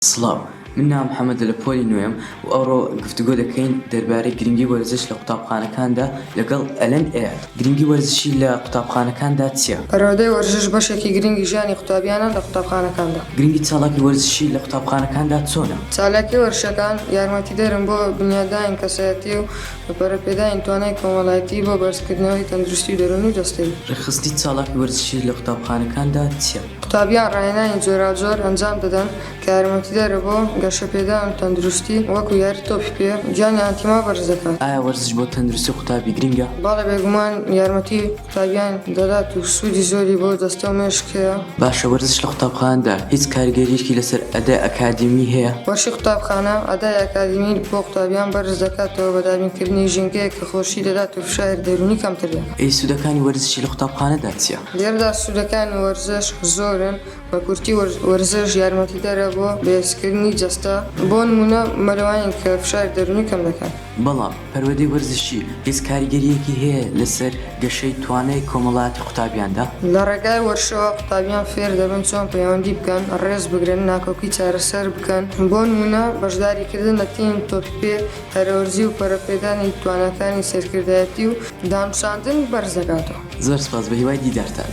سڵاو، من ناوم محەمەدە لە پۆلی نۆیەم و ئەوڕۆ گفتوگۆ دەکەین دەربارەی گرنگی وەرزش لە قوتابخانەکاندا لەگەڵ ئەلەند ئەیاد. گرنگی وەرزشی لە قوتابخانەکاندا چییە؟ پەروەردەی وەرزش بەشێکی گرنگی ژیانی قوتابیانە لە قوتابخانەکاندا. گرنگی چالاکی وەرزشی لە قوتابخانەکاندا چۆنە؟ چالاکی وەرزشەکان یارمەتیدەرن بۆ بنیادنانی کەسایەتی و پەرەپێدانی توانای کۆمەڵایەتی بۆ بەرزکردنەوەی تەندروستی دەروونی و جەستەیی. ڕێکخستنی چالاکی وەرزشی لە قوتابخانەکاندا چییە؟ قوتابیان ڕاهێنانی جۆراوجۆر ئەنجام دەدەن کە یارمەتیدەرە بۆ گەشەپێدان و تەندروستی، وەکو یاری تۆپی پێ گیانیان تیما بەرز دەکات. ئایا وەرزش بۆ تەندروستی قوتابی گرنگە؟ بەڵێ بێگومان یارمەتی قوتابیان دەدات و سوودی زۆری بۆ جەستە و مێشک هەیە. باشە وەرزش لە قوتابخانەدا هیچ کاریگەریەکی لەسەر ئەدای ئەکادیمی هەیە؟ وەرزشی قوتابخانە ئەدای ئەکادیمی بۆ قوتابیان بەرز دەکاتەوە بە دابینکردنی ژینگەیەک کە خۆشی دەدات و فشاری دەروونی کەمتر دەکات. ئەی سوودەکانی وەرزشی لە قوتابخانەدا چیە؟ لێرەدا سوودەکانی وەرزش زۆرن، بە کورتی وەرزش یارمەتیدەرە بۆ بەهێزکردنی جەستە، بۆ نموونە مەلەوانی کە فشاری دەروونی کەم دەکات. بەڵام پەروەردەی وەرزشی هیچ کاریگەرییەکی هەیە لەسەر گەشەی توانای کۆمەڵایەتی قوتابیاندا؟ لە ڕێگای وەرشەوە قوتابیان فێر دەبن چۆن پەیوەندی بکەن، ڕێز بگرن، ناکۆکی چارەسەر بکەن، بۆ نموونە بەشداریکردن لە تیم تۆپی پێ، هەرەوەرزی و پەرەپێدانی تواناکانی سەرکردایەتی و دانوساندن بەرز دەکاتەوە. زۆر سپاس بە هیوای دیدارتان.